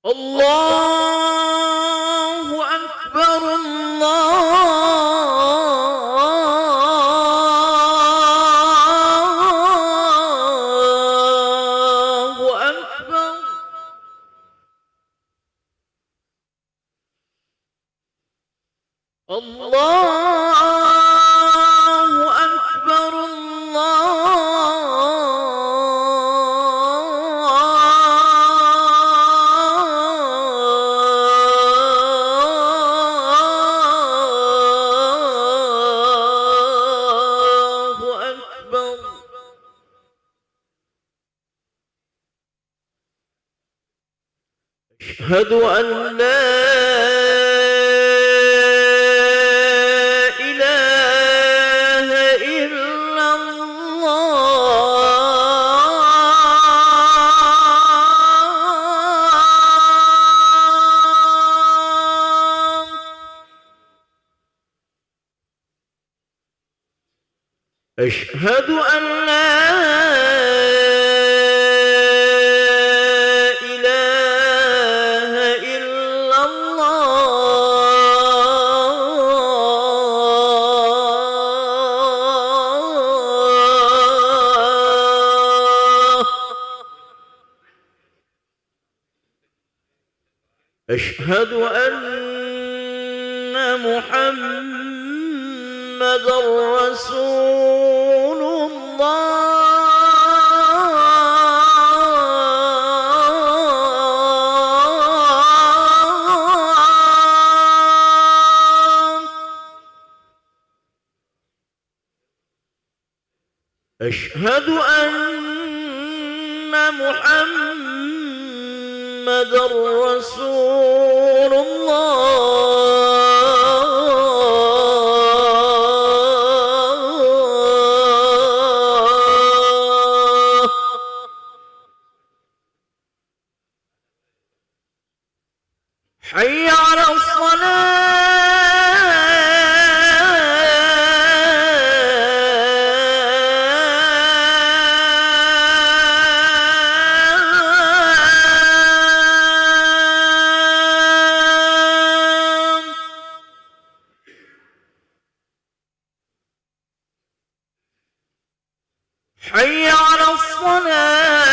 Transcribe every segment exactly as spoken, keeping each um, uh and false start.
الله أكبر، الله أكبر. الله أكبر، الله أكبر. أشهد أن لا إله إلا الله. أشهد أن لا إله إلا الله. أشهد أن محمدا رسول الله. أشهد أن محمدا رسول الله. حي على الصلاة. حي على الصلاة.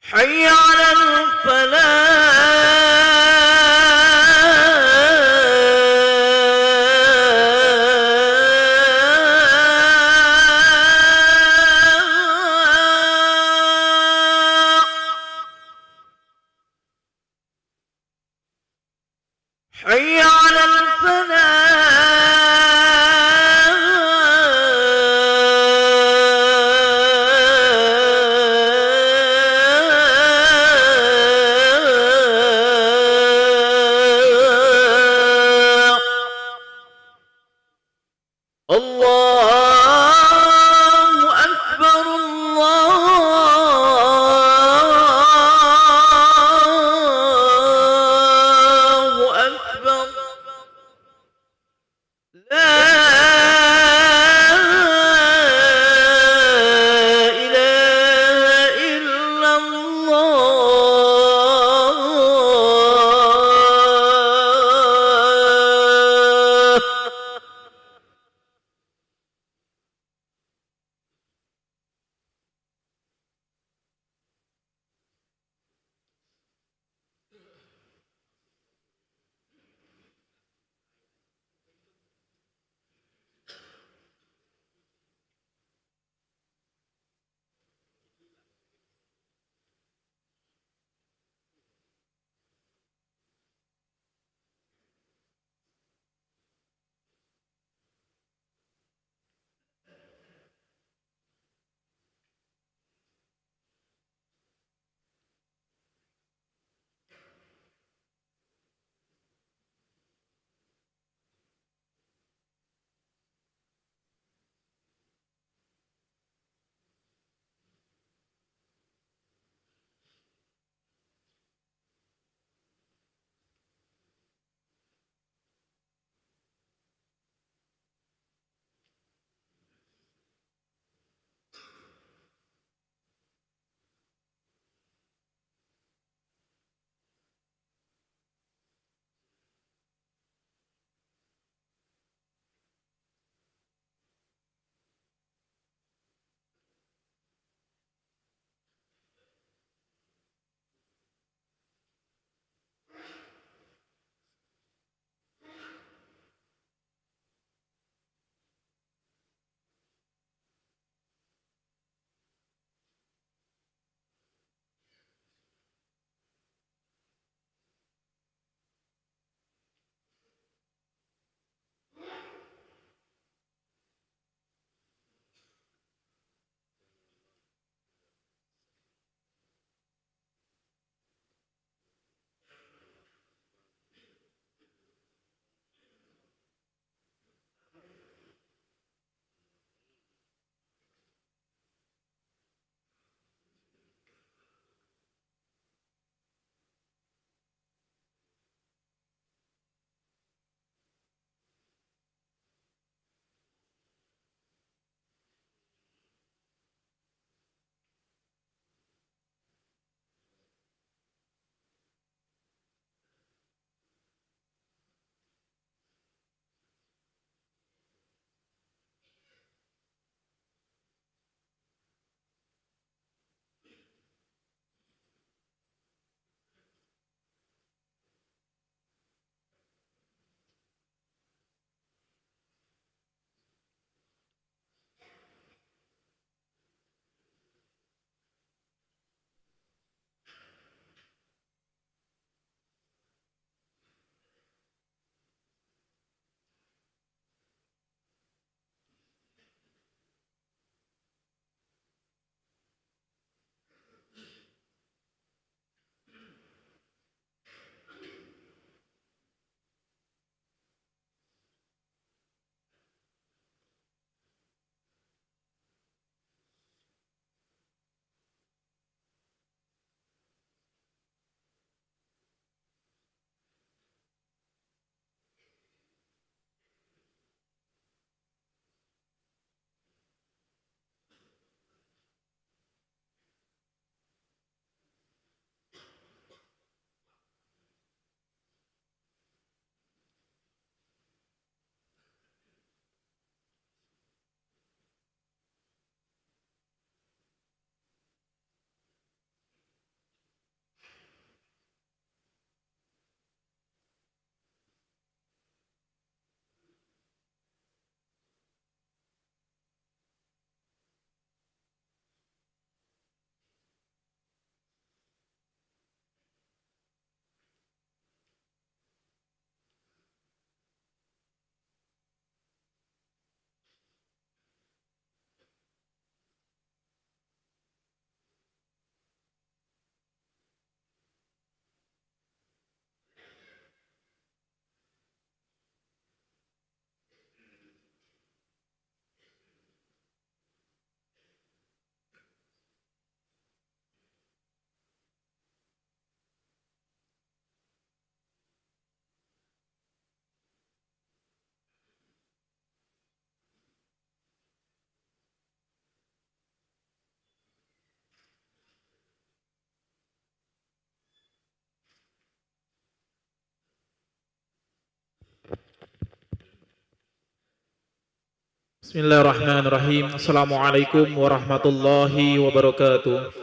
حي على الفلاح. حي على الفلاح. الله أكبر، الله أكبر. لا إله إلا الله. Bismillahirrahmanirrahim. Assalamualaikum warahmatullahi wabarakatuh.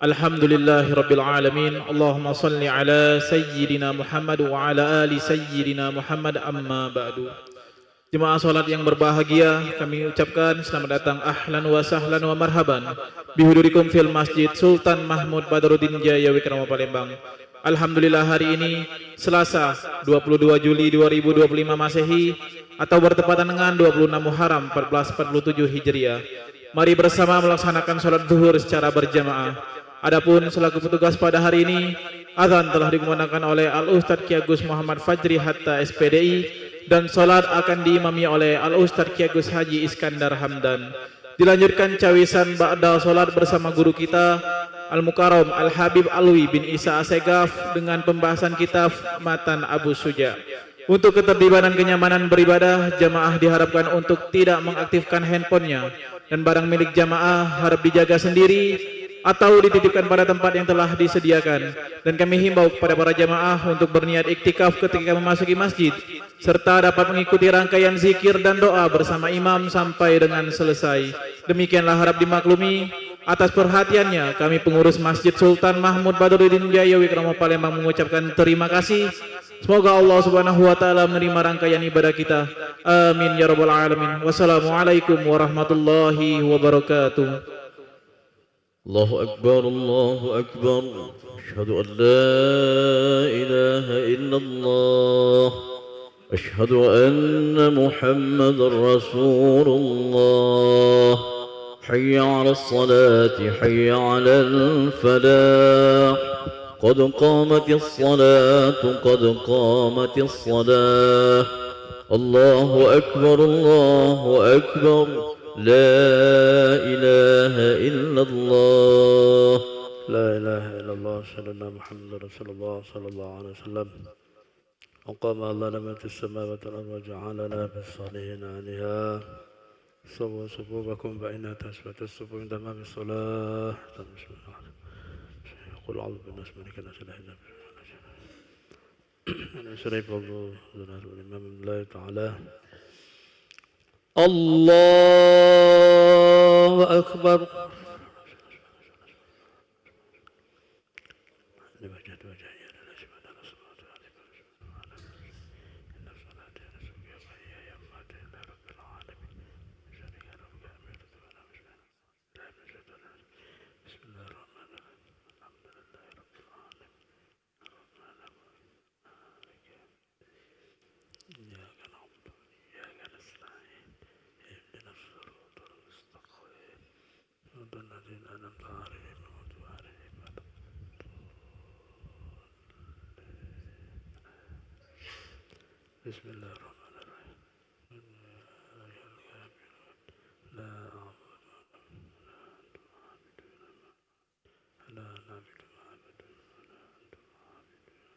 Alhamdulillahirabbil alamin. Allahumma shalli ala sayyidina Muhammad wa ala ali sayyidina Muhammad, amma ba'du. Jemaah salat yang berbahagia, kami ucapkan selamat datang, ahlan wa sahlan wa marhaban, bihudurikum fil Masjid Sultan Mahmud Badaruddin Jaya Wikrama Palembang. Alhamdulillah, hari ini, Selasa, dua puluh dua Juli dua ribu dua puluh lima Masehi, atau bertepatan dengan dua puluh enam Muharram empat belas empat puluh tujuh Hijriah, mari bersama melaksanakan salat zuhur secara berjamaah. Adapun selaku petugas pada hari ini, azan telah dikumandangkan oleh Al Ustadz Ki Agus Muhammad Fajri Hatta, S P D I, dan salat akan diimami oleh Al Ustadz Ki Agus Haji Iskandar Hamdan. Dilanjutkan cawisan ba'da salat bersama guru kita, Al Mukarram Al Habib Alwi bin Isa Asegaf, dengan pembahasan kitab Matan Abu Suja. Untuk ketertiban dan kenyamanan beribadah, jamaah diharapkan untuk tidak mengaktifkan handphonenya, dan barang milik jamaah harap dijaga sendiri atau dititipkan pada tempat yang telah disediakan. Dan kami himbau kepada para jamaah untuk berniat iktikaf ketika memasuki masjid, serta dapat mengikuti rangkaian zikir dan doa bersama imam sampai dengan selesai. Demikianlah, harap dimaklumi. Atas perhatiannya, kami pengurus Masjid Sultan Mahmud Badruddin Jaya Wikrama Palembang mengucapkan terima kasih. Semoga Allah Subhanahu wa Ta'ala menerima rangkaian ibadah kita. Amin ya Rabbal Alamin. Wassalamualaikum warahmatullahi wabarakatuh. الله أكبر، الله أكبر. أشهد أن لا إله إلا الله. أشهد أن محمدا رسول الله. حي على الصلاة، حي على الفلاح. قد قامت الصلاة، قد قامت الصلاة. الله أكبر، الله أكبر. لا إله إلا الله. لا إله إلا الله. أشهد أن محمدا رسول الله صلى الله عليه وسلم. وقام على لمة السماوات والأرض وجعلنا في الصالحين عليها. سووا صفوفكم فإن تسوية الصفوف من تمام الصلاة. قل أعوذ برب الناس، ملك الناس، إله الناس. الإمام الإمام الله تعالى. الله أكبر. إياك نعبد وإياك نستعين. اهدنا الصراط المستقيم. صراط الذين أنعمت عليهم غير المغضوب عليهم ولا الضالين. بسم الله الرحمن الرحيم. أيها الكافرون، لا أعبد ما تعبدون، ولا أنتم عابدون ما أعبد، ولا أنا عابد ما عبدتم، ولا أنتم عابدون ما أعبد.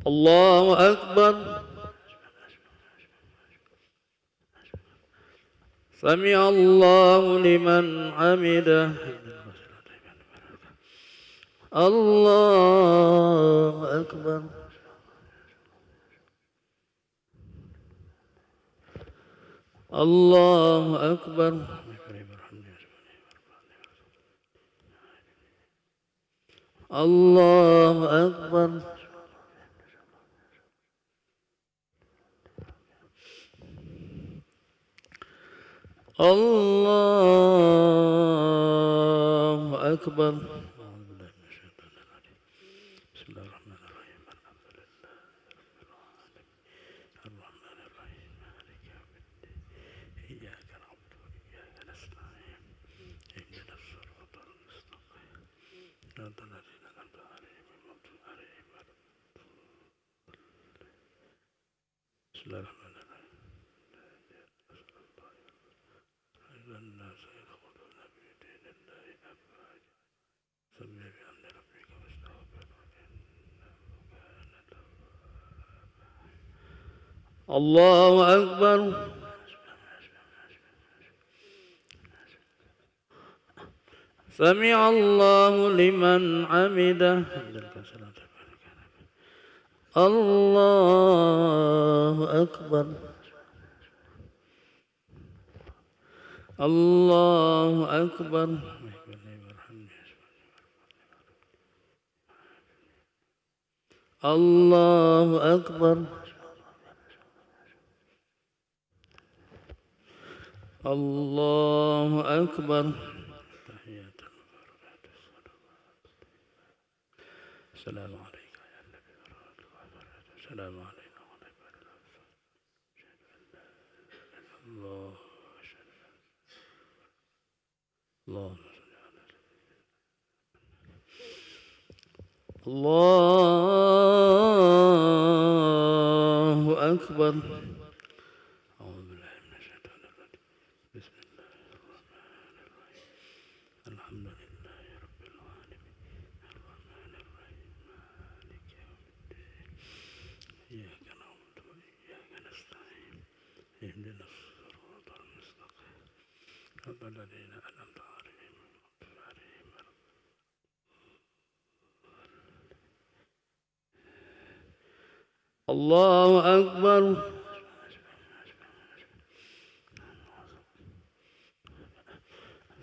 الله أكبر. سمع الله لمن حمده. الله أكبر. الله أكبر. الله أكبر. الله أكبر. بسم الله الرحمن الرحيم. الحمد لله رب العالمين. الرحمن الرحيم. مالك يوم الدين. إياك نعبد وإياك نستعين. اهدنا الصراط المستقيم. صراط الذين أنعمت عليهم غير المغضوب عليهم ولا الضالين. بسم الله الرحمن الرحيم. الناس يدخلون في دين الله أفواجا. فسبح بحمد ربك واستغفره إنه كان توابا. الله أكبر. سمع الله لمن حمده. الله أكبر. الله أكبر. الله أكبر. الله أكبر. السلام عليك يا النبي ورحمة الله وبركاته. السلام علينا وعلى عباد الله الصالحين. أشهد أن لا إله إلا الله. أشهد أن اللهم صل على سيدنا الله أكبر. أعوذ بالله من الشيطان الرجيم. بسم الله الرحمن الرحيم. الحمد لله رب العالمين. الرحمن الرحيم. مالك يوم الدين. إياك نعبد وإياك نستعين. اهدنا الصراط المستقيم. صراط الذين أنعمت عليهم غير المغضوب عليهم ولا الضالين. الله أكبر.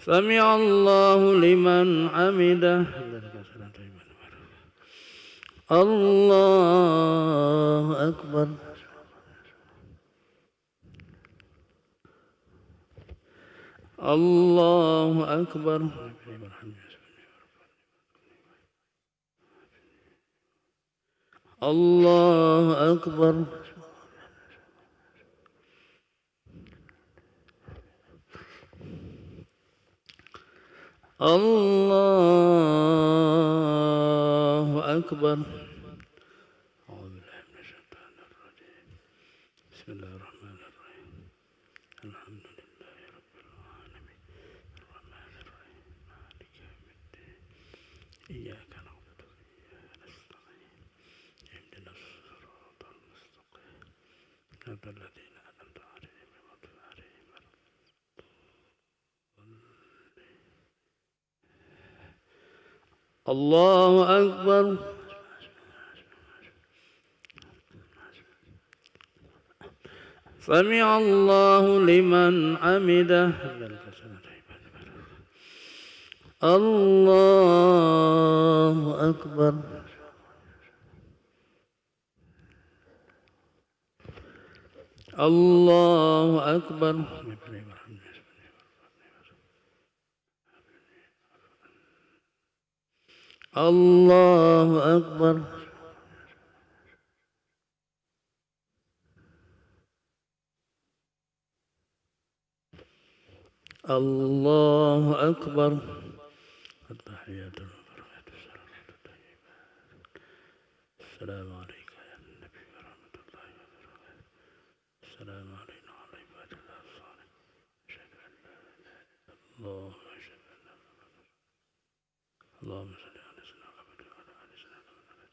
سمع الله لمن حمده. الله أكبر. الله أكبر. الله أكبر. الله أكبر. أعوذ بالله من الشيطان الرجيم. بسم الله الرحمن الرحيم. الحمد لله رب العالمين. الرحمن الرحيم. مالك يوم الدين. إياك نعبد وإياك نستعين. اهدنا الصراط المستقيم. صراط الذين أنعمت عليهم غير المغضوب عليهم ولا الضالين. الله أكبر. سمع الله لمن حمده. الله أكبر. الله أكبر. الله أكبر. الله أكبر. التحيات المباركات الصلوات الطيبات. السلام عليك يا النبي ورحمة الله وبركاته. السلام علينا وعلى عباد الله الصالحين. أشهد أن لا إله إلا الله وأشهد أن محمدا رسول الله. اللهم صل على سيدنا محمد وعلى آل سيدنا محمد.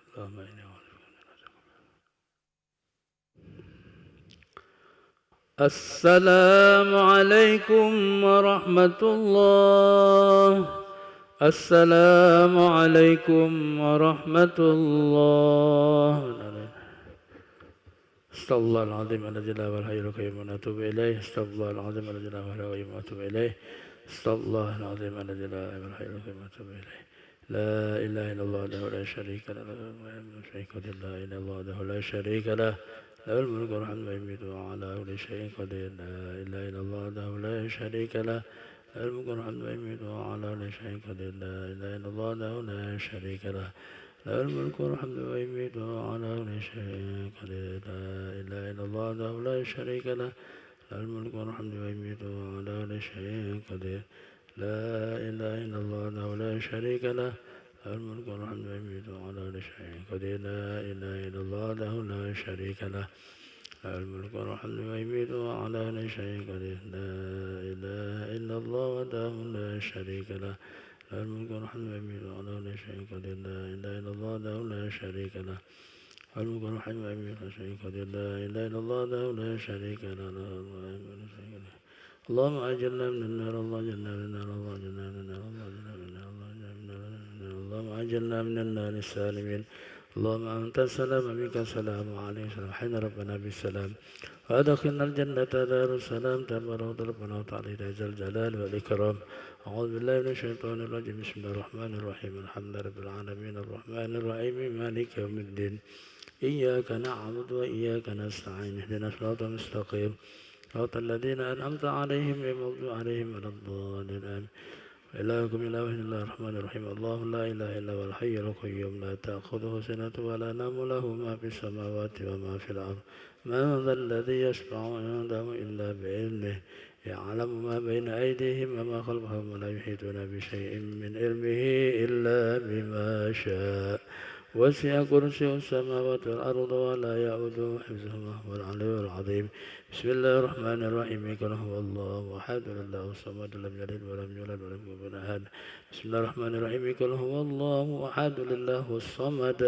اللهم إني أعوذ بك من العذاب. السلام عليكم ورحمة الله. السلام عليكم ورحمة الله. أستغفر الله العظيم الذي لا إله إلا هو الحي القيوم وأتوب إليه. أستغفر الله العظيم الذي لا إله إلا هو الحي القيوم وأتوب إليه. أستغفر الله العظيم الذي لا إله إلا هو الحي القيوم وأتوب إليه. لا إله إلا الله وحده لا شريك له، له الملك وله الحمد وهو على كل شيء قدير. لا إله إلا الله وحده لا شريك له، له الملك والحمد ويحيي ويميت وهو على كل شيء قدير. لا إله إلا الله وحده لا شريك له، له الملك والحمد ويحيي ويميت وهو على كل شيء قدير. لا إله إلا الله وحده لا شريك له، له الملك والحمد ويحيي ويميت وهو على كل شيء قدير. لا إله إلا الله وحده لا شريك له، له الملك والحمد ويحيي ويميت وهو على كل شيء قدير. لا إله إلا الله وحده لا شريك له، له الملك والحمد ويحيي ويميت وهو على كل شيء قدير. لا إله إلا الله وحده لا شريك له، له الملك والحمد ويحيي ويميت وهو على كل شيء قدير. لا إله إلا الله وحده لا شريك له، له الملك والحمد ويحيي ويميت وهو على كل شيء قدير. لا إله إلا الله وحده لا شريك له، له الملك والحمد ويحيي ويميت وهو على كل شيء قدير. لا إله إلا الله وحده لا شريك له، له الملك والحمد ويحيي ويميت وهو على كل شيء قدير. اللهم أجرنا من النار، اللهم أجرنا من النار، اللهم أجرنا من النار، اللهم أجرنا من النار، اللهم أجرنا من النار سالمين. اللهم أنت السلام ومنك السلام وعليك السلام. حين ربنا بالسلام وأدخلنا الجنة دار السلام. تبارك ربنا وتعالى يا ذا الجلال والإكرام. أعوذ بالله من الشيطان الرجيم. بسم الله الرحمن الرحيم. الحمد لله رب العالمين. الرحمن الرحيم. مالك يوم الدين. إياك نعبد وإياك نستعين. اهدنا الصراط المستقيم. صراط الذين أنعمت عليهم غير المغضوب عليهم ولا الضالين. آمين. وإلهكم إله واحد. بسم الله الرحمن الرحيم. الله لا إله إلا هو الحي القيوم لا تأخذه سنة ولا نوم له ما في السماوات وما في الأرض. من ذا الذي يشفع عنده إلا بإذنه. يعلم ما بين أيديهم وما خلفهم ولا يحيطون بشيء من علمه إلا بما شاء. وسع كرسيه السماوات والأرض ولا يؤوده حفظهما وهو العلي العظيم. بسم الله الرحمن الرحيم. قل هو الله أحد الله الصمد لم يلد ولم يولد ولم يكن له كفوا أحد. بسم الله الرحمن الرحيم. قل هو الله أحد الله الصمد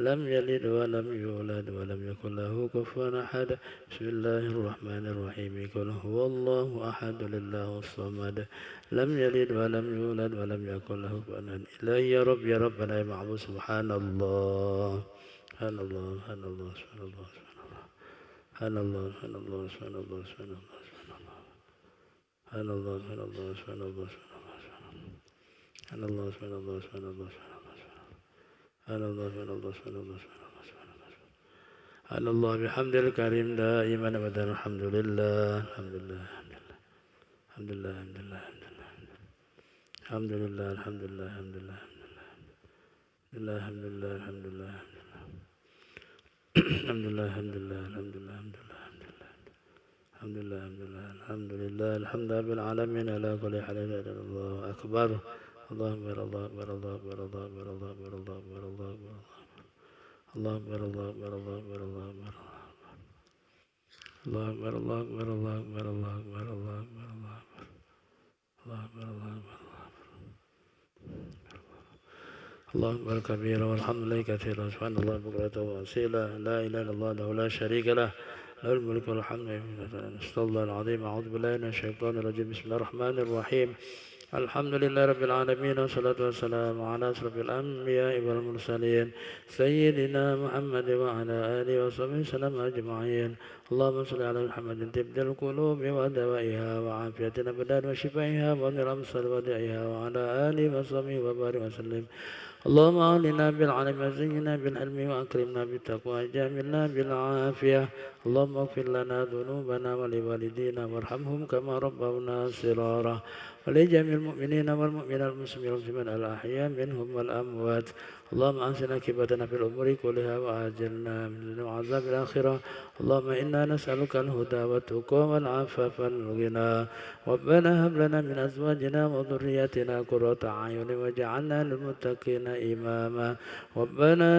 لم يلد ولم يولد ولم يكن له كفوا أحد. بسم الله الرحمن الرحيم. قل هو الله أحد الله الصمد لم يلد ولم يولد ولم يكن له كفوا أحد. إلهي يا رب يا ربنا يا معبود. سبحان الله. سبحان الله، سبحان الله، سبحان الله، سبحان الله. سبحان الله، سبحان الله، سبحان الله، سبحان الله، سبحان الله. سبحان الله، سبحان الله، سبحان الله، سبحان الله. سبحان الله، سبحان الله، سبحان الله، سبحان الله. سبحان الله، سبحان الله، سبحان الله، سبحان الله، سبحان الله. سبحان الله بحمده الكريم دائما أبدا. الحمد لله، الحمد لله، الحمد لله. الحمد لله، الحمد لله، الحمد لله، الحمد لله. الحمد لله، الحمد لله، الحمد لله، الحمد لله. الحمد لله، الحمد لله، الحمد لله. الحمد لله، الحمد لله، الحمد لله، الحمد لله. الحمد لله، الحمد لله، الحمد لله، الحمد لله رب العالمين على كل حال. لا إله إلا الله أكبر. الله أكبر، الله أكبر، الله أكبر. الله أكبر، الله أكبر، الله أكبر، الله أكبر. الله أكبر، الله أكبر، الله أكبر، الله أكبر، الله أكبر، الله أكبر. الله أكبر، الله أكبر، الله أكبر. الله أكبر كبيرا والحمد لله كثيرا. سبحان الله بكرة وأصيلا. لا إله إلا الله وحده لا شريك له. له الملك والحمد. أستغفر الله العظيم. أعوذ بالله من الشيطان الرجيم. بسم الله الرحمن الرحيم. الحمد لله رب العالمين والصلاة والسلام على أشرف الأنبياء والمرسلين سيدنا محمد وعلى آله وصحبه وسلم أجمعين. اللهم صل على محمد طب القلوب ودوائها وعافية الأبدان وشفائها ومنير الأبصار وضيائها وعلى آله وصحبه وبارك وسلم. اللهم أغننا بالعلم وزينا بالعلم وأكرمنا بالتقوى وجملنا بالعافية. اللهم اغفر لنا ذنوبنا ولوالدينا وارحمهم كما ربونا صغارا. ولجميع المؤمنين والمؤمنات والمسلمين والمسلمات الأحياء منهم والأموات. اللهم أحسن عاقبتنا في الأمور كلها وأجرنا من عذاب الآخرة. اللهم إنا نسألك الهدى والتقى والعفاف والغنى. ربنا هب لنا من أزواجنا وذرياتنا قرة أعين واجعلنا للمتقين إماما. ربنا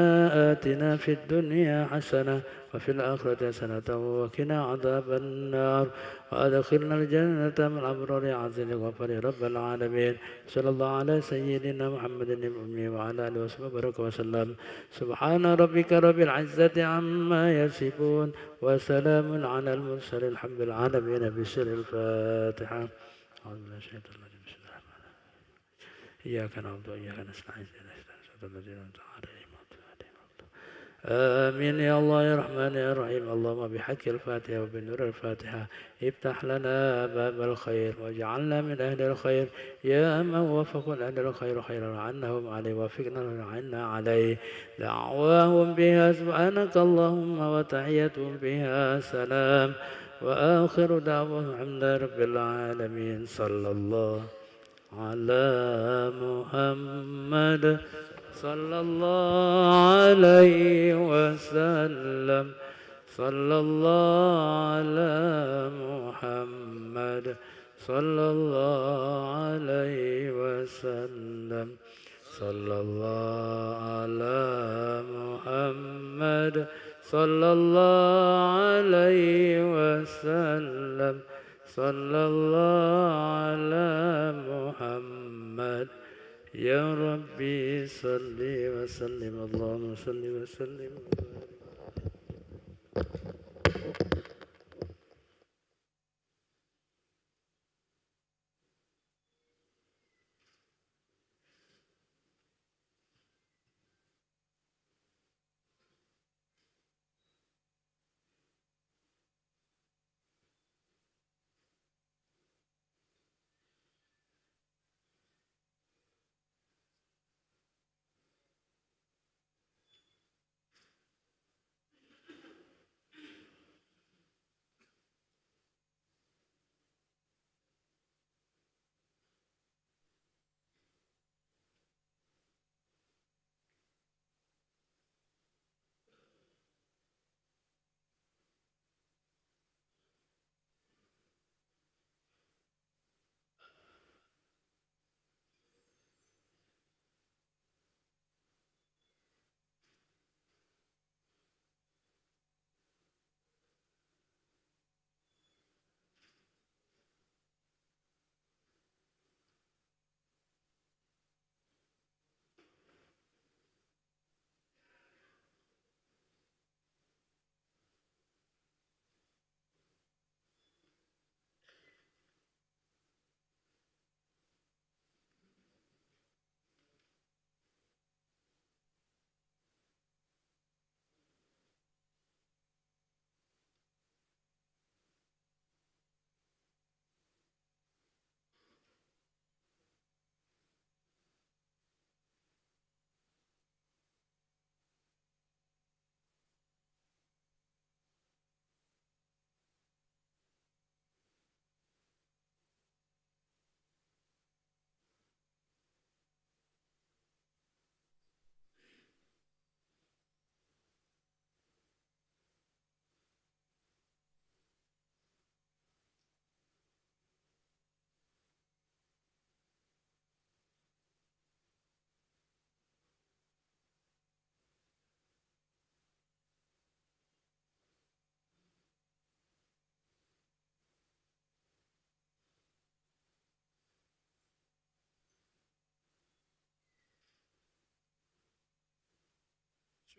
آتنا في الدنيا حسنة وفي الآخرة حسنة وقنا عذاب النار. وأدخلنا الجنة مع الأبرار يا عزيز يا غفار يا رب العالمين. صلى الله على سيدنا محمد الأمي وعلى آله وصحبه وبارك وسلم. سبحان ربك رب العزة عما يصفون. وسلام على المرسلين. الحمد لله العالمين. بسر الفاتحة. أعوذ بالله من الشيطان الرجيم. بسم الله الرحمن الرحيم. إياك نعبد وإياك نستعين. اهدنا الصراط المستقيم. صراط الذين أنعمت عليهم غير المغضوب عليهم ولا الضالين. آمين يا الله يا رحمن يا رحيم. اللهم بحق الفاتحة وبنور الفاتحة افتح لنا باب الخير واجعلنا من أهل الخير. يا من وفقهم أهل الخير خيرا عنهم عليه وفقنا وعنا عليه. دعواهم فيها سبحانك اللهم وتحيتهم فيها سلام. وآخر دعواهم الحمد لله رب العالمين. صلى الله على محمد صلى الله عليه وسلم. صلى الله على محمد صلى الله عليه وسلم. صلى الله على محمد صلى الله عليه وسلم. صلى الله على محمد. يا ربي صل وسلم. اللهم صل وسلم.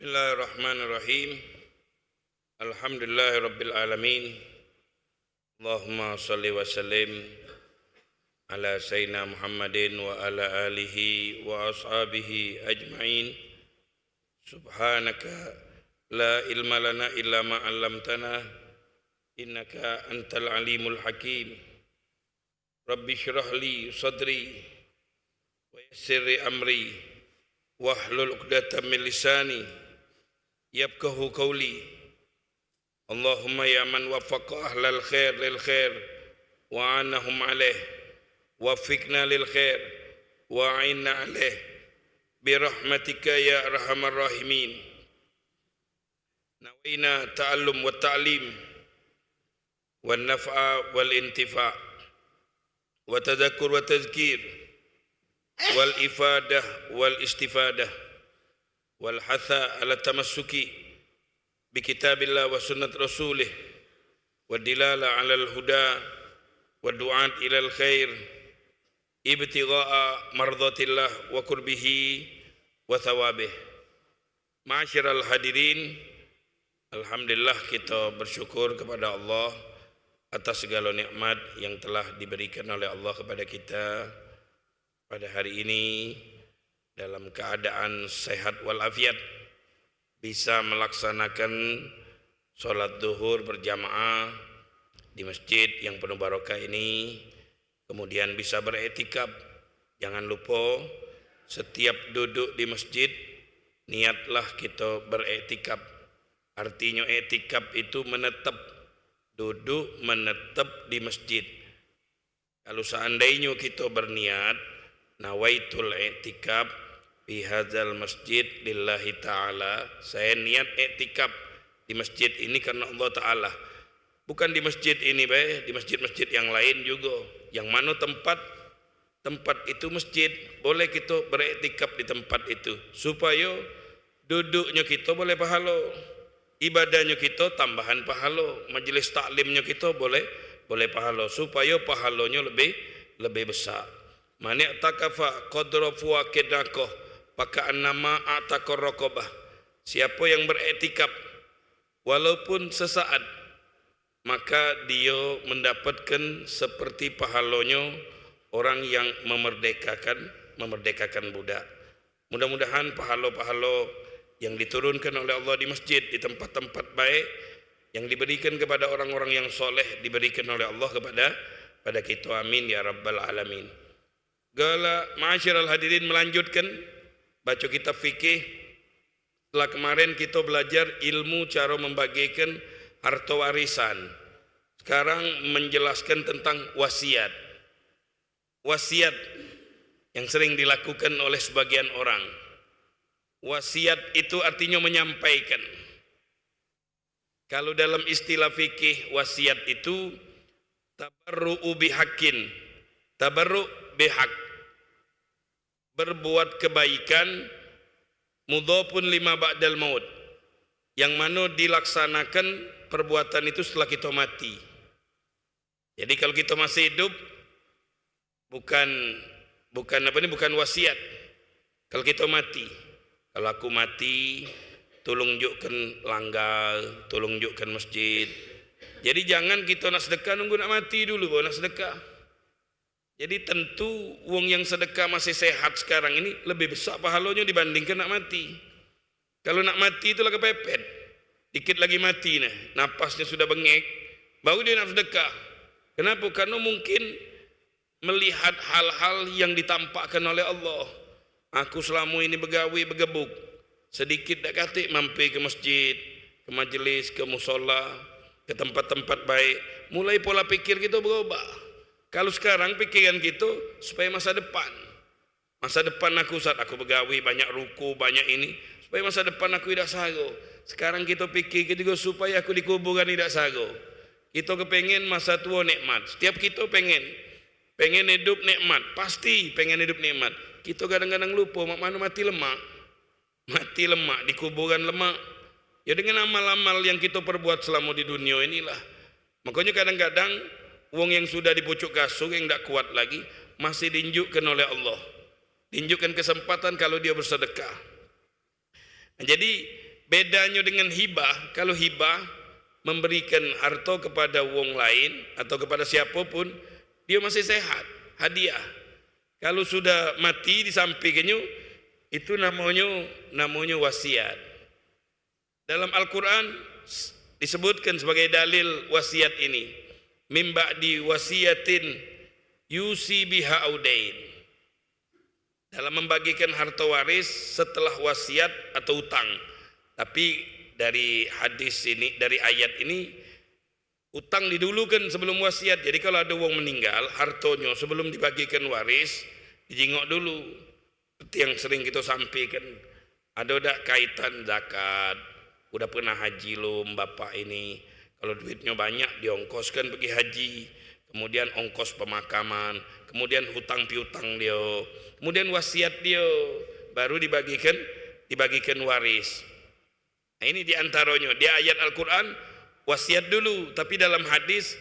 Bismillahirrahmanirrahim. Alhamdulillahirabbil alamin. Allahumma shalli wa sallim ala sayyidina Muhammadin wa ala alihi wa ashabihi ajma'in. Subhanaka la ilma lana illa ma 'allamtana, innaka antal alimul hakim. Rabbi shrah li sadri wa yassir li amri wahlul 'uqdatam min lisani yafqahu qawli. Allahumma ya man waffaqa ahlal khair lil khair wa anahum alaih, waffiqna lil khair wa a'inna alaih bi rahmatika ya arhamar rahimin. Nawaina ta'allum wa ta'lim wan naf'a wal intifa' wa tadhakkur wa tazkir wal ifadah wal istifadah wal hatha ala tamassuki bi kitabillah wa sunnat rasulih wa dilala alal huda wa du'at ilal khair ibtigha'a mardhatillah wa qurbihi wa thawabih. Ma'asyiral hadirin, alhamdulillah kita bersyukur kepada Allah atas segala nikmat yang telah diberikan oleh Allah kepada kita pada hari ini dalam keadaan sehat walafiat, bisa melaksanakan sholat duhur berjamaah di masjid yang penuh barokah ini, kemudian bisa beriktikaf. Jangan lupa, setiap duduk di masjid, niatlah kita beriktikaf. Artinyo iktikaf itu menetap, duduk menetap di masjid. Kalu seandainyo kita berniat, nawaitul iktikaf fi hadzal masjid lillahi ta'ala, saya niat iktikaf di masjid ini karena Allah Ta'ala. Bukan di masjid ini bae, di masjid-masjid yang lain juga. Yang mano tempat, tempat itu masjid, boleh kita beriktikaf di tempat itu. Supaya duduknyo kita boleh pahalo, ibadahnyo kita tambahan pahalo, majelis taklimnyo kita boleh, boleh pahalo, supaya pahalonyo lebih, lebih besar. Man i'takafa qadra fuwaqidaqah, fakaannama a'taqar raqabah. Siapa yang beriktikaf walaupun sesaat, maka dia mendapatkan seperti pahalonyo orang yang memerdekakan, memerdekakan budak. Mudah-mudahan pahalo-pahalo yang diturunkan oleh Allah di masjid, di tempat-tempat baik, yang diberikan kepada orang-orang yang soleh, diberikan oleh Allah kepada, pada kita. Amin ya rabbal alamin. Gala, ma'asyiral hadirin, melanjutkan baca kitab fikih. Setelah kemarin kita belajar ilmu cara membagikan harta warisan. Sekarang menjelaskan tentang wasiat. Wasiat yang sering dilakukan oleh sebagian orang. Wasiat itu artinya menyampaikan. Kalau dalam istilah fikih, wasiat itu tabarru'u bihaqqin. Tabarru' bihaq. Berbuat kebaikan, mudhafun lima ba'dal maut. Yang mano dilaksanakan perbuatan itu setelah kita mati. Jadi, kalau kita masih hidup, bukan, bukan apa ni, bukan wasiat. Kalau kita mati, kalau aku mati, tolong jukkan langgar, tolong jukkan masjid. Jadi, jangan kita nak sedekah nunggu nak mati dulu baru nak sedekah. Jadi, tentu wong yang sedekah masih sehat sekarang ini lebih besar pahalonyo dibandingkan nak mati. Kalau nak mati tu lah kepepet. Dikit lagi mati nah, napasnya sudah bengek, baru dia nak sedekah. Kenapa? Karena mungkin melihat hal-hal yang ditampakkan oleh Allah. Aku selama ini begawe, begebuk, sedikit dak katik mampir ke masjid, ke majelis, ke musola, ke tempat-tempat baik. Mulai pola pikir kita berubah. Kalau sekarang pikiran kita supaya masa depan. Masa depan aku, Ustaz, aku begawe banyak ruko, banyak ini, supaya masa depan aku idak saro. Sekarang kita pikir ke juga supaya aku di kuburan idak saro. Kita kepengen masa tua nikmat. Setiap kita pengen, pengen hidup nikmat, pasti pengen hidup nikmat. Kita kadang-kadang lupa mak mano mati lemak. Mati lemak, di kuburan lemak. Ya, dengan amal-amal yang kita perbuat selama di dunia inilah. Makanya kadang-kadang wong yang sudah di pucuk kasur, yang dak kuat lagi, masih diinjukkan oleh Allah. Diinjukkan kesempatan kalau dia bersedekah. Nah, jadi, Bedanyo dengan hibah, kalu hibah memberikan harto kepada wong lain atau kepada siapapun, dio masih sehat, hadiah. Kalu sudah mati disampekenyo, itu namonyo, namonyo wasiat. Dalam Al-Quran s-, disebutkan sebagai dalil wasiat ini, "Mim ba'di wasiyatin yusi biha audain." Dalam membagikan harta waris setelah wasiat atau utang. Tapi dari hadis ini, dari ayat ini, utang didulukan sebelum wasiat. Jadi, kalau ada wong meninggal, hartonyo sebelum dibagikan waris, dijingok dulu. Seperti yang sering kita sampaikan, ada dak kaitan zakat? Udah pernah haji lom bapak ini? Kalau duitnyo banyak, diongkoskan pergi haji, kemudian ongkos pemakaman, kemudian hutang piutang dio, kemudian wasiat dio, baru dibagikan, dibagikan waris. Nah, ini di antaronyo, di ayat Al-Quran, wasiat dulu, tapi dalam hadis,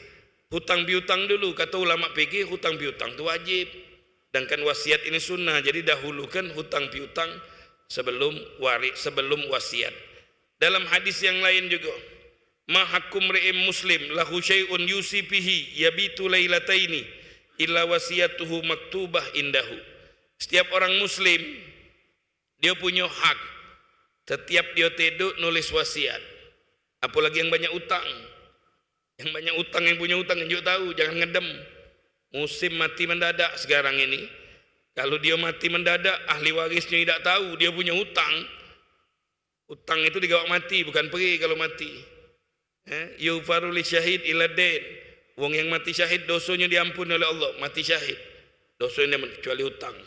hutang piutang dulu. Kata ulama fikih, hutang piutang tu wajib. Sedangkan wasiat ini sunnah, jadi dahulukan hutang piutang sebelum wari-, sebelum wasiat. Dalam hadis yang lain juga, "Ma haqqu mri'im muslim lahu syai'un yusi bihi yabitu lailataini illa wasiyatuhu maktubah indahu." Setiap orang muslim, dio punyo hak. Setiap dio tiduk nulis wasiat. Apolagi yang banyak utang. Yang banyak utang, yang punyo utang, njuk tahu, jangan ngedem. Musim mati mendadak sekarang ini. Kalu dio mati mendadak, ahli warisnyo idak tahu dio punyo utang. Utang itu digawak mati, bukan peri kalu mati. Eh, yughfaru li syahid illa dain. Wong yang mati syahid, dosonyo diampuni oleh Allah, mati syahid. Dosonyo diampuni, kecuali utang.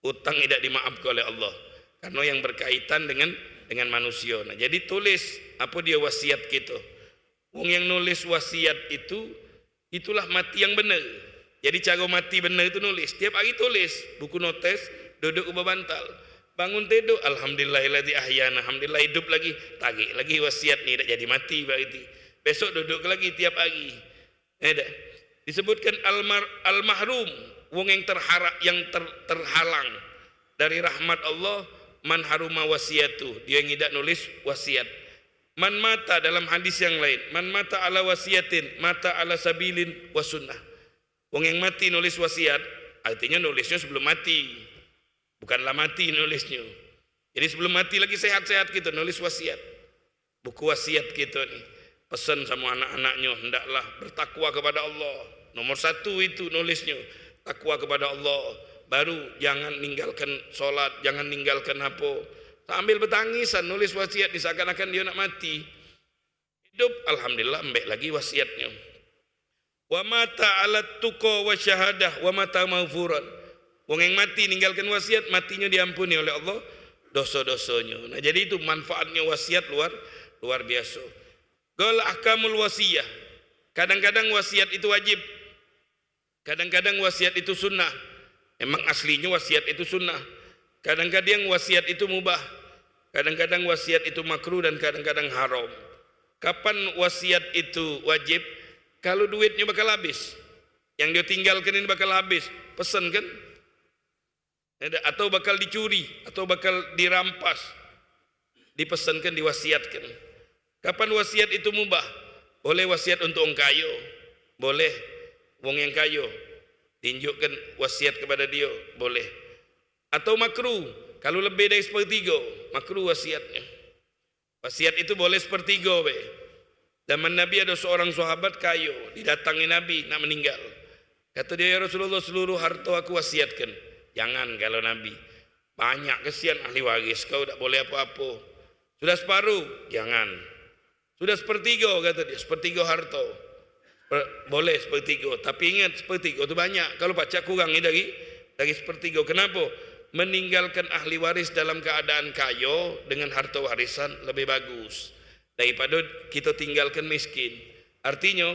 Utang idak dimaafke oleh Allah. Karena yang berkaitan dengan, dengan manusia. Nah, jadi tulis apa dia wasiat kita. Wong yang nulis wasiat itu, itulah mati yang benar. Jadi, cara mati benar itu nulis. Tiap hari tulis, buku notes, duduk ke bantal. Bangun tidur, "Alhamdulillahilladzi ahyana, alhamdulillah hidup lagi." Tarik lagi wasiat ni, dak jadi mati berarti. Besok duduk lagi tiap hari. Eh, dah. Disebutkan almar-, al-mahrum, wong yang terharak, yang ter-, terhalang dari rahmat Allah, man haruma wasiatu, dia yang idak nulis wasiat. Man mata, dalam hadis yang lain, man mata ala wasiatin, mata ala sabilin wa sunnah. Wong yang mati nulis wasiat, artinya nulisnya sebelum mati. Bukanlah mati nulisnya. Jadi sebelum mati lagi sehat-sehat kita nulis wasiat. Buku wasiat kita ni. Pesan sama anak-anaknya, hendaklah bertakwa kepada Allah. Nomor satu itu nulisnya, takwa kepada Allah. Baru jangan ninggalkan solat, jangan ninggalkan apa. Sambil betangisan nulis wasiat ni seakan-akan dia nak mati. Hidup, alhamdulillah, embek lagi wasiatnya. Wa mata ala tuqa wa syahadah wa mata maghfuran. Wong yang mati ninggalkan wasiat, matinyo diampuni oleh Allah dosa-dosanya. Nah, jadi itu manfaatnya wasiat luar, luar biasa. Qala ahkamul wasiyah. Kadang-kadang wasiat itu wajib. Kadang-kadang wasiat itu sunnah. Memang aslinya wasiat itu sunnah. Kadang-kadang wasiat itu mubah. Kadang-kadang wasiat itu makruh dan kadang-kadang haram. Kapan wasiat itu wajib? Kalau duitnya bakal habis. Yang dia tinggalkan ini bakal habis. Pesan kan? Atau bakal dicuri, atau bakal dirampas. Dipesankan, diwasiatkan. Kapan wasiat itu mubah? Boleh wasiat untuk wong kayo. Boleh. Wong yang kayo. Tinjukkan wasiat kepada dia. Boleh. Atau makruh. Kalau lebih dari sepertiga, makruh wasiatnya. Wasiat itu boleh sepertiga be. Zaman Nabi ada seorang sahabat kayo, didatangi Nabi nak meninggal. Kata dia, "Ya Rasulullah, seluruh harta aku wasiatkan." "Jangan," kalau Nabi. "Banyak kesian ahli waris kau, dak boleh apa-apa." "Sudah separuh?" "Jangan." "Sudah sepertiga," kata dia, "sepertiga harta." "Boleh sepertiga, tapi ingat, sepertiga tu banyak. Kalau pacak kurangi dari, dari sepertiga." Kenapa? Meninggalkan ahli waris dalam keadaan kayo dengan harta warisan lebih bagus daripada kita tinggalkan miskin. Artinya,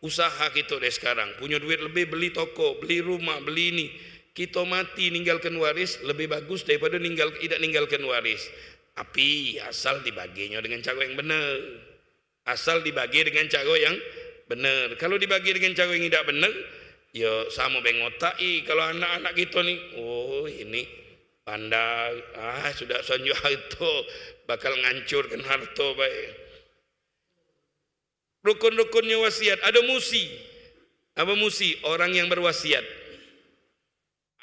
usaha kita deh sekarang, punya duit lebih, beli toko, beli rumah, beli ini. Kita mati ninggalkan waris lebih bagus daripada ninggal, idak ninggalkan waris. Tapi asal dibaginya dengan cara yang benar. Asal dibagi dengan cara yang benar. Kalau dibagi dengan cara yang tidak benar, ya sama be ngotak i. Kalau anak-anak kita ni, oh, ini Pandai, ah, sudah sanjung harto, bakal ngancurkan harto bae. Rukun-rukunnyo wasiat, ado musi. Apo musi? Orang yang berwasiat.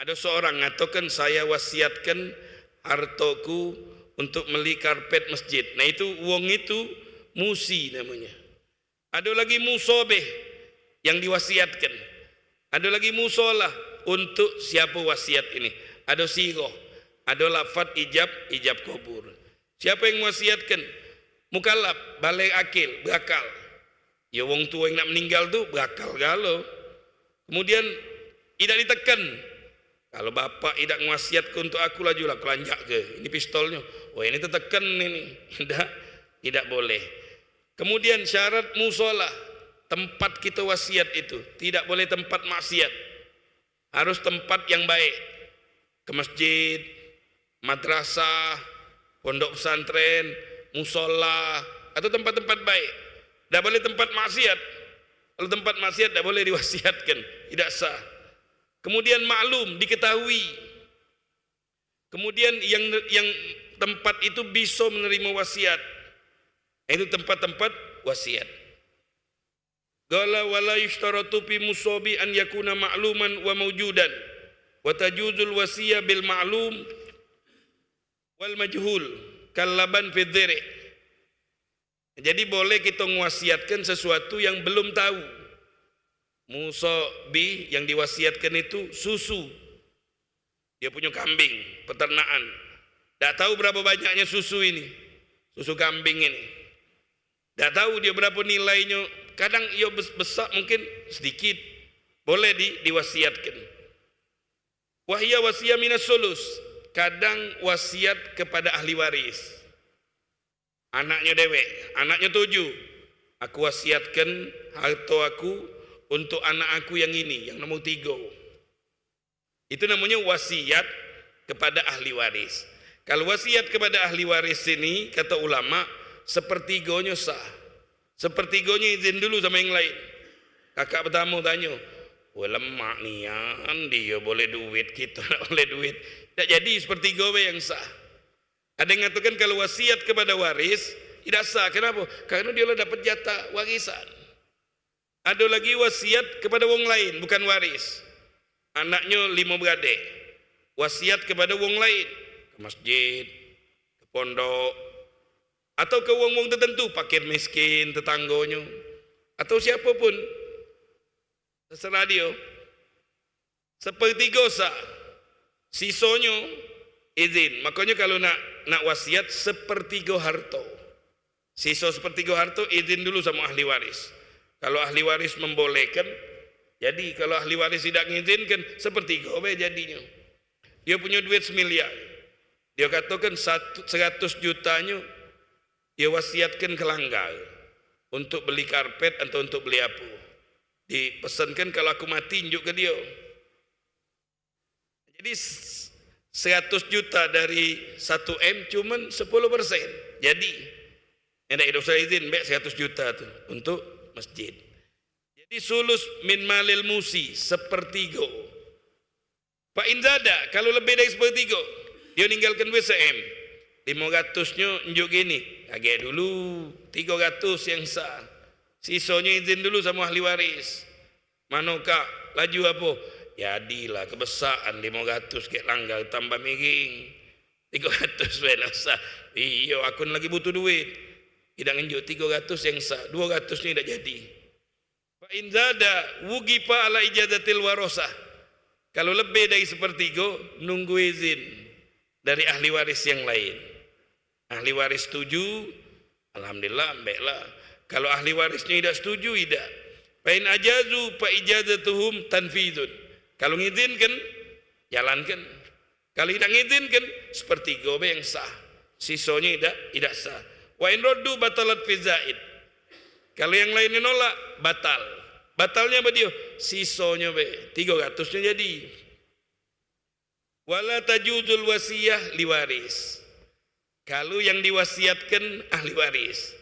Ado seorang ngatokan, "Saya wasiatkan hartoku untuk meli karpet masjid." Nah, itu wong itu musi namanya. Ado lagi musobeh yang diwasiatkan. Ado lagi musola untuk siapa wasiat ini. Ado siroh, ado lafat ijab, ijab kabul. Siapa yang mewasiatkan? Mukallaf, baligh akil, berakal. Ya, wong tua yang nak meninggal tu berakal galo. Kemudian, idak diteken. Kalau bapak idak ngewasiatke untuk aku, lajulah aku lanjak ke. Ini pistolnyo. Oh, ini teteken ini. Idak, idak boleh. Kemudian syarat musola, tempat kita wasiat itu. Tidak boleh tempat maksiat. Harus tempat yang baik. Ke masjid, madrasah, pondok pesantren, musola, atau tempat-tempat baik. Dak boleh tempat maksiat. Kalau tempat maksiat dak boleh diwasiatkan, tidak sah. Kemudian maklum, diketahui. Kemudian yang yang tempat itu bisa menerima wasiat. Itu tempat-tempat wasiat. Qala wala yushtaratu fi musobi an yakuna ma'luman wa maujudan. Wa tajuzul wasiyah bil ma'lum wal majhul kallaban fi dhiri'. Jadi boleh kita ngewasiatkan sesuatu yang belum tahu. Musobi yang diwasiatkan itu susu. Dia punya kambing, peternakan. Dak tahu berapa banyaknya susu ini. Susu kambing ini. Dak tahu dia berapa nilainyo. Kadang ia bes- besak mungkin sedikit. Boleh di- diwasiatkan. Wahia wasiyah minas sulus. Kadang wasiat kepada ahli waris. Anaknyo dewek, anaknyo tujuh. Aku wasiatkan harto aku untuk anak aku yang ini, yang nomor tiga. Itu namanya wasiat kepada ahli waris. Kalau wasiat kepada ahli waris ini, kata ulama, sepertigonyo sah. Sepertigonyo izin dulu sama yang lain. Kakak pertama tanyo, "Wah, lemak nian, dia boleh duit, kita tak boleh duit." Tak jadi, sepertigo be yang sah. Ada yang mengatakan kalau wasiat kepada waris, tidak sah. Kenapa? Karena dia lah dapat jatah warisan. Ada lagi wasiat kepada wong lain, bukan waris. Anaknya lima beradik. Wasiat kepada wong lain. Ke masjid, ke pondok, atau ke wong-wong tertentu, fakir miskin, tetanggonyo, atau siapa pun. Terserah dia. Sepertigo sah. Sisonyo izin. Makonyo kalau nak nak wasiat sepertigo harto. Siso sepertigo harto izin dulu samo ahli waris. Kalau ahli waris membolehkan, jadi. Kalau ahli waris tidak ngizinkan, sepertigo be jadinyo. Dia punyo duit semiliar. Dia katokan satu, seratus jutanyo dia wasiatkan ke langgar untuk beli karpet atau untuk beli apa. Dipesankan kalau aku mati, njuk ke dia. Jadi, s- seratus juta dari satu M cuman sepuluh persen. Jadi, ndak usah izin, baik seratus juta tu untuk masjid. Jadi, sulus min malil musi, sepertigo. Fa in zada, kalau lebih dari sepertigo, dia ninggalkan duit se-M. Lima ratusnyo njuk gini, agak dulu, tiga ratus yang sah. Sisonyo izin dulu sama ahli waris. Mano kak, laju apo? Jadilah kebesaan lima ratus kek langgar tambah miring. Tiga ratus be lah sah. Iyo, aku ni lagi butuh duit. Idak ngenjuk tiga ratus yang sah, dua ratus ni idak jadi. Fa in zada wugifa ala ijazatil warosah. Kalau lebih dari sepertigo, nunggu izin dari ahli waris yang lain. Ahli waris setuju, alhamdulillah, ambeklah. Kalau ahli warisnyo idak setuju, idak. Fa in ajazu fa ijazatuhum tanfizun. Kalau ngizinkan, jalankan. Kalau idak ngizinkan, sepertigo be yang sah. Sisonyo idak, idak sah. Wa in raddu batalat fi zaid. Kalau yang lain nolak, batal. Batalnyo apo dio? Sisonyo be, tiga ratusnyo jadi. Wala tajuzul wasiyah liwaris. Kalau yang diwasiatkan ahli waris,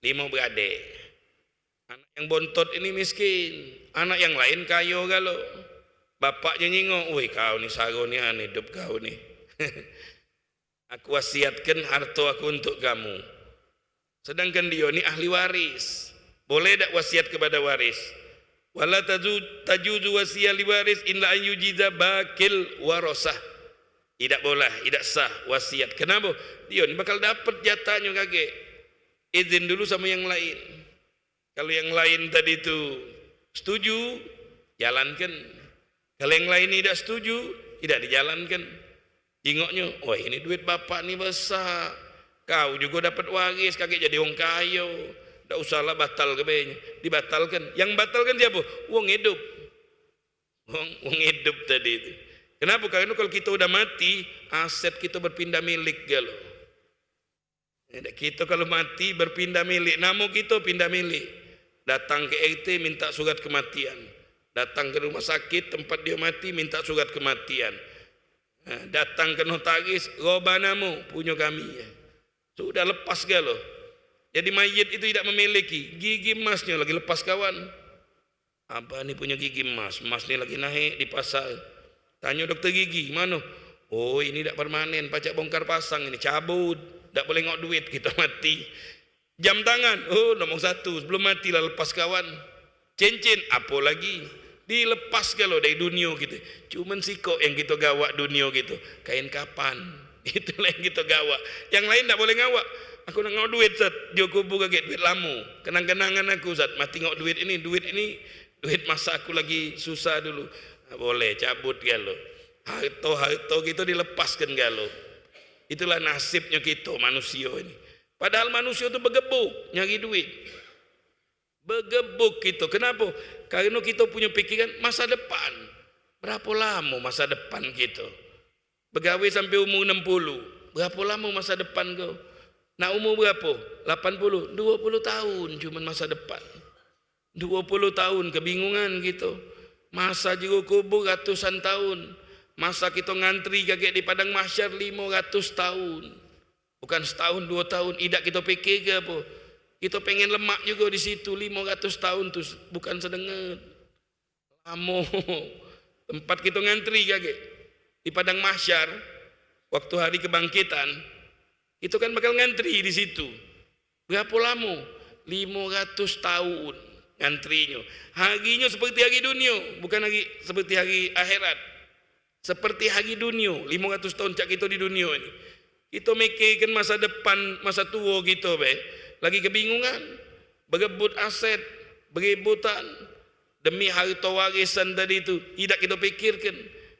lima beradik. Anak yang bontot ini miskin, anak yang lain kayo galo. Bapaknyo nyingok, "Woi, kau ni saro nian hidup kau ni." Aku wasiatkan harto aku untuk kamu. Sedangkan dio ni ahli waris. Boleh dak wasiat kepada waris? Wala taju-, tajuzu wasiyah li waris illa an yujiza bakil warosah. Idak boleh, idak sah wasiat. Kenapa? Dio ni bakal dapat jatahnyo kagek. Izin dulu sama yang lain. Kalau yang lain tadi tu setuju, jalankan. Kalau yang lain idak setuju, idak dijalankan. Jingoknyo, "Wah, ini duit bapak ni besak. Kau jugo dapat waris, kagek jadi wong kayo. Dak usahlah batal ke be." Dibatalkan. Yang batalkan siapo? Wong idup. Wong, wong idup tadi tu. Kenapa? Karena kalau kita udah mati, aset kita berpindah milik galo. Kito kalu mati berpindah milik, namo kito pindah milik. Datang ke R T minta surat kematian. Datang ke rumah sakit tempat dio mati minta surat kematian. Ha, datang ke notaris, roba namo, punyo kami. Sudah lepas galo. Jadi mayit itu idak memiliki, gigi emasnyo lagi lepas kawan. Abah ni punyo gigi emas, emas ni lagi naik di pasar. Tanyo dokter gigi, "Mano?" "Oh, ini dak permanen, pacak bongkar pasang ini, cabut. Dak boleh ngok duit, kito mati." Jam tangan, oh, nomor satu, sebelum mati lah lepas kawan. Cincin, apo lagi? Dilepas galo dari dunio kito. Cuman sikok yang kito gawak dunio kito, kain kapan. Itulah yang kito gawak. Yang lain dak boleh ngawak. "Aku nak ngawak duit, Sat." Dio kubur kagek duit lamo. Kenang-kenangan aku, Sat. Mati ngawak duit ini, duit ini, duit masa aku lagi susah dulu. Nah, boleh, cabut galo. Harto-harto kito dilepaskan galo. Itulah nasibnyo kito manusio ini. Padahal manusio tu begebuk nyari duit. Begebuk kito. Kenapo? Kareno kito punyo pikiran masa depan. Berapo lamo masa depan kito? Begawe sampe umur enam puluh. Berapo lamo masa depan kau? Nak umur berapo? Lapan puluh. Duo puluh taun cuman masa depan. Duo puluh taun kebingungan kito. Masa jero kubur ratusan taun. Masa kito ngantri kagek di padang mahsyar limo ratus taun. Bukan setahun, duo tahun, idak kito pikirke apo. Kito pengen lemak jugo di situ, limo ratus tahun tu bukan sedenget. Lamo. Tempat kito ngantri kagek. Di padang mahsyar, waktu hari kebangkitan, kito kan bakal ngantri di situ. Berapo lamo? Limo ratus tahun ngantrinyo. Harinyo seperti hari dunio, bukan hari, seperti hari akhirat. Seperti hari dunio, limo ratus taun cak kito di dunio ini. Kito mikirkan masa depan, masa tuo kito be. Lagi kebingungan, berebut aset, beributan. Demi harto warisan tadi tu, idak kito pikirkan.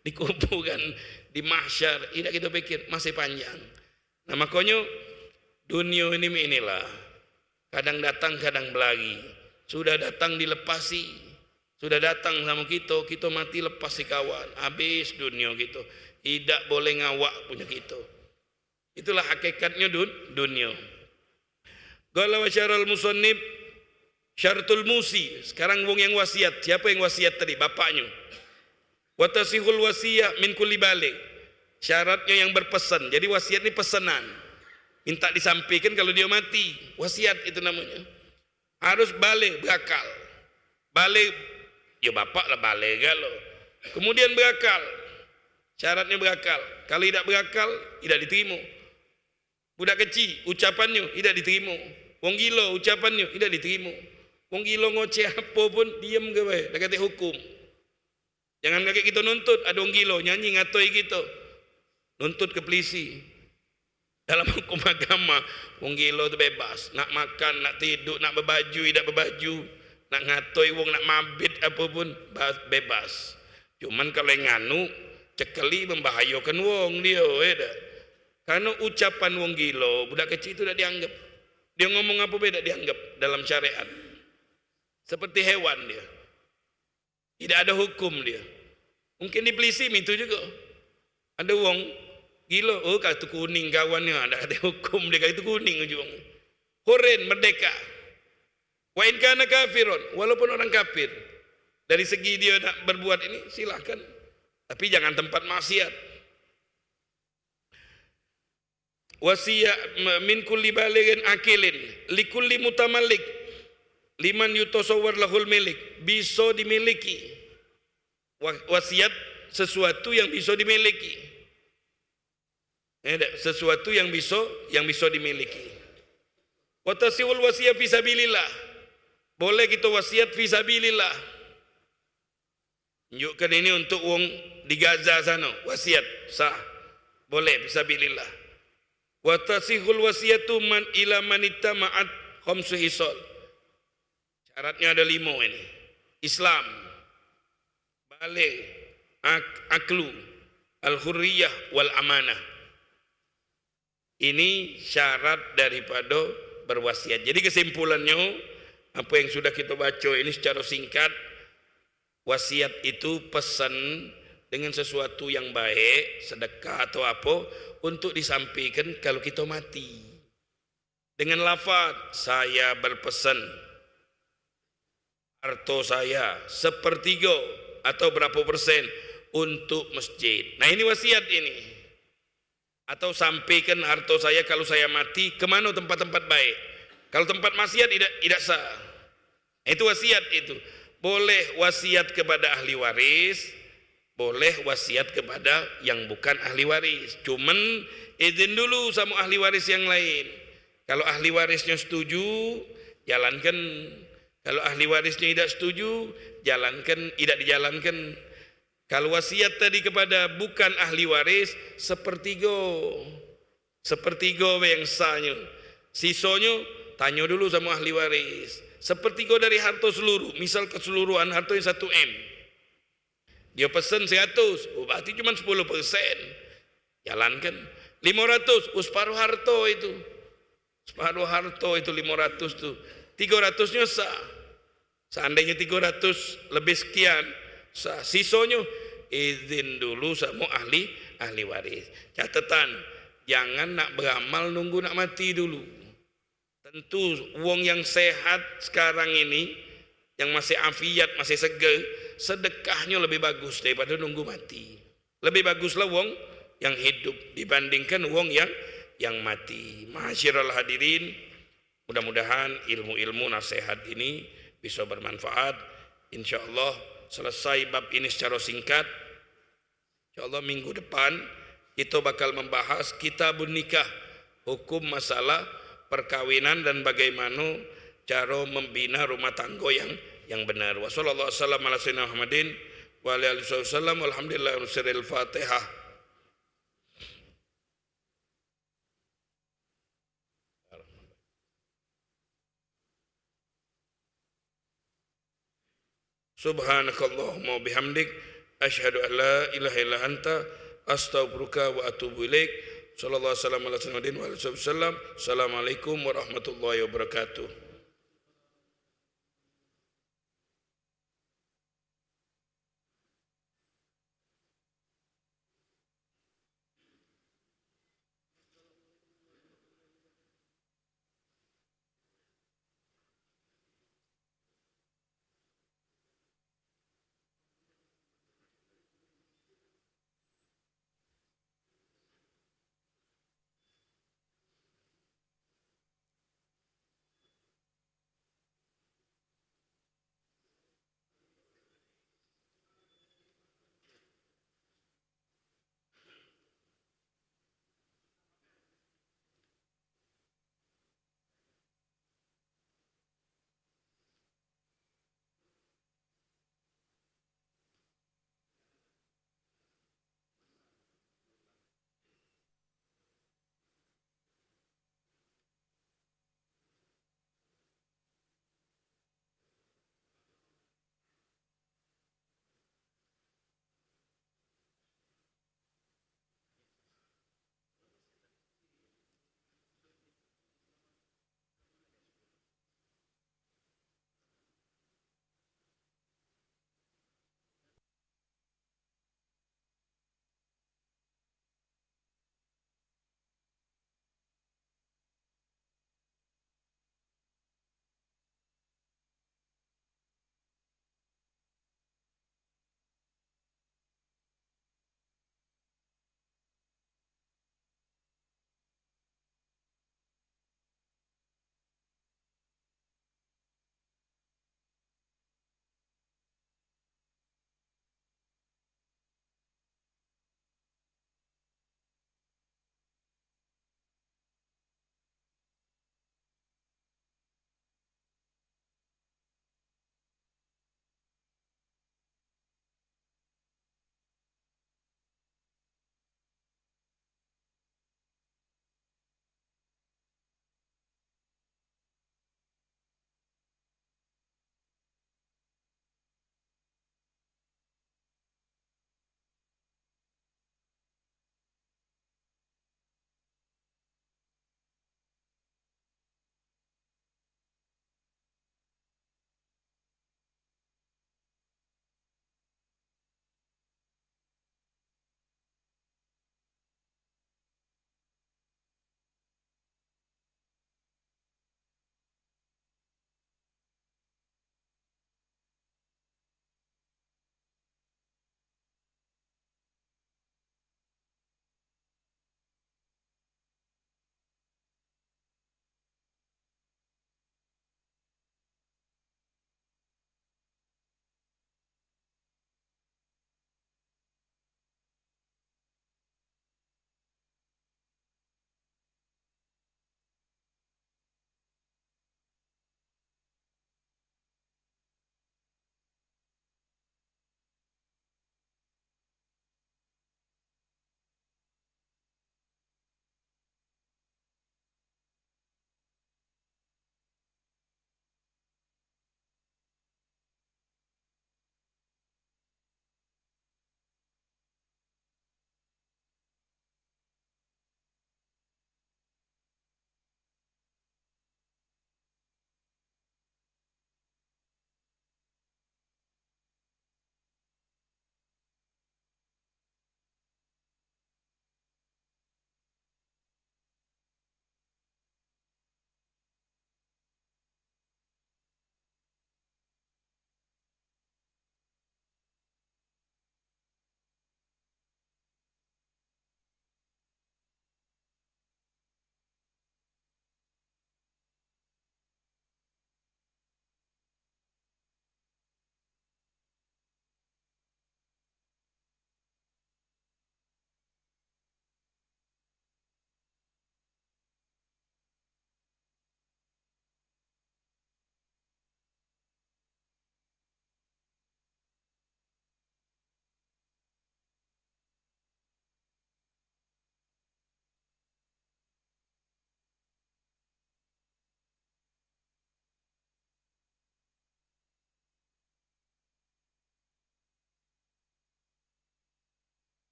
Di kuburan, di mahsyar, idak kito pikir, masih panjang. Nah, makonyo dunio ini inilah. Kadang datang, kadang belari. Sudah datang dilepasi. Sudah datang samo kito, kito mati lepasi kawan. Habis dunio kito. Idak boleh ngawak punyo kito. Itulah hakikatnyo dun-, dunio. Qala wa syarhul musannif syartul musi. Sekarang wong yang wasiat. Siapo yang wasiat tadi? Bapaknyo. Wa tasihul wasiyah min kulli baligh. Syaratnyo yang berpesan. Jadi wasiat ni pesanan. Minta disampaikan kalu dio mati. Wasiat itu namonyo. Harus baligh, berakal. Baligh, yo bapak lah baligh galo. Kemudian berakal. Syaratnyo berakal. Kalu idak berakal, idak diterimo. Budak kecik, ucapannyo idak diterimo. Wong gilo, ucapannyo idak diterimo. Wong gilo ngoceh apo pun, diem ke bae, dak katek hukum. Jangan kagek kito nuntut, ado wong gilo nyanyi ngatoi kito. Nuntut ke pelisi. Dalam hukum agama, wong gilo tu bebas. Nak makan, nak tiduk, nak bebaju, idak bebaju. Nak ngatoi wong, nak mabit apo pun, ba-, bebas. Cuman kalu yang nganu, cekeli membahayokan wong dio, ye dak? Kareno ucapan wong gilo, budak kecik tu dak dianggep. Dio ngomong apo be dak dianggep dalam syariat. Seperti hewan dio. Idak ado hukum dio. Mungkin di pelisi mitu jugo. Ado wong gilo, oh, kartu kuning kawannyo, dak ado hukum dio kartu kuning uji wong. Hurin, merdeka. Wa in kana kafiron, walaupun orang kafir. Dari segi dio nak berbuat ini, silahkan. Tapi jangan tempat maksiat. Wasiat min kulli balighin akilin, likulli mutamalik, liman yutasawwar lahul milik, biso dimiliki. Wa-, wasiat sesuatu yang biso dimiliki. Eh, dak, sesuatu yang bisa, yang bisa dimiliki. Wa tasihul wasiyah fi sabilillah. Boleh kita wasiat fi sabilillah. Tunjukkan ini untuk wong di Gaza sana, wasiat sah. Boleh fi sabilillah. Wa tasihul wasiyatu man ila man ittama'at khamsu hisal. Syaratnya ada lima ini. Islam, baligh, ak-, aklu, al-hurriyah, wal amanah. Ini syarat daripada berwasiat. Jadi kesimpulannya, apa yang sudah kita baca ini secara singkat, wasiat itu pesan dengan sesuatu yang baik, sedekah atau apa, untuk disampaikan kalau kita mati. Dengan lafaz, "Saya berpesan harta saya sepertiga atau berapa persen untuk masjid." Nah, ini wasiat ini. Atau sampaikan harta saya kalau saya mati ke mana tempat-tempat baik. Kalau tempat maksiat tidak, tidak sah. Itu wasiat itu. Boleh wasiat kepada ahli waris, boleh wasiat kepada yang bukan ahli waris. Cuman izin dulu sama ahli waris yang lain. Kalau ahli warisnya setuju, jalankan. Kalau ahli warisnya tidak setuju, jalankan, tidak dijalankan. Kalau wasiat tadi kepada bukan ahli waris, sepertiga. Sepertiga be yang sahnyo. Sisonyo, tanyo dulu sama ahli waris. Sepertiga dari harta seluruh, misal keseluruhan harta yang satu M. Dia pesen seratus, oh, berarti cuma sepuluh persen. Jalankan. Lima ratus, oh, separuh harta itu. Separuh harta itu lima ratus tu. Tiga ratus nyo sah. Seandainya tiga ratus lebih sekian, sa-, sisonyo izin dulu sama ahli, ahli waris. Catatan, jangan nak beramal nunggu nak mati dulu. Tentu wong yang sehat sekarang ini, yang masih afiat, masih seger, sedekahnyo lebih bagus daripada nunggu mati. Lebih baguslah wong yang hidup dibandingkan wong yang, yang mati. Ma'asyiral hadirin, mudah-mudahan ilmu-ilmu nasihat ini bisa bermanfaat. Insyaallah selesai bab ini secara singkat. Insyaallah minggu depan kita bakal membahas kitabun nikah, hukum masalah perkawinan dan bagaimana cara membina rumah tangga yang, yang benar. Wa sallallahu wasallam ala sayyidina Muhammadin wa ala alihi wasallam. Walhamdulillah, sirril Fatihah. Subhanakallahumma wa bihamdik, asyhadu an la ilaha illa anta, astaghfiruka wa atubu ilaik. Sallallahu alaihi wasallam ala sayyidina Muhammadin wa alihi wasallam. Assalamualaikum warahmatullahi wabarakatuh.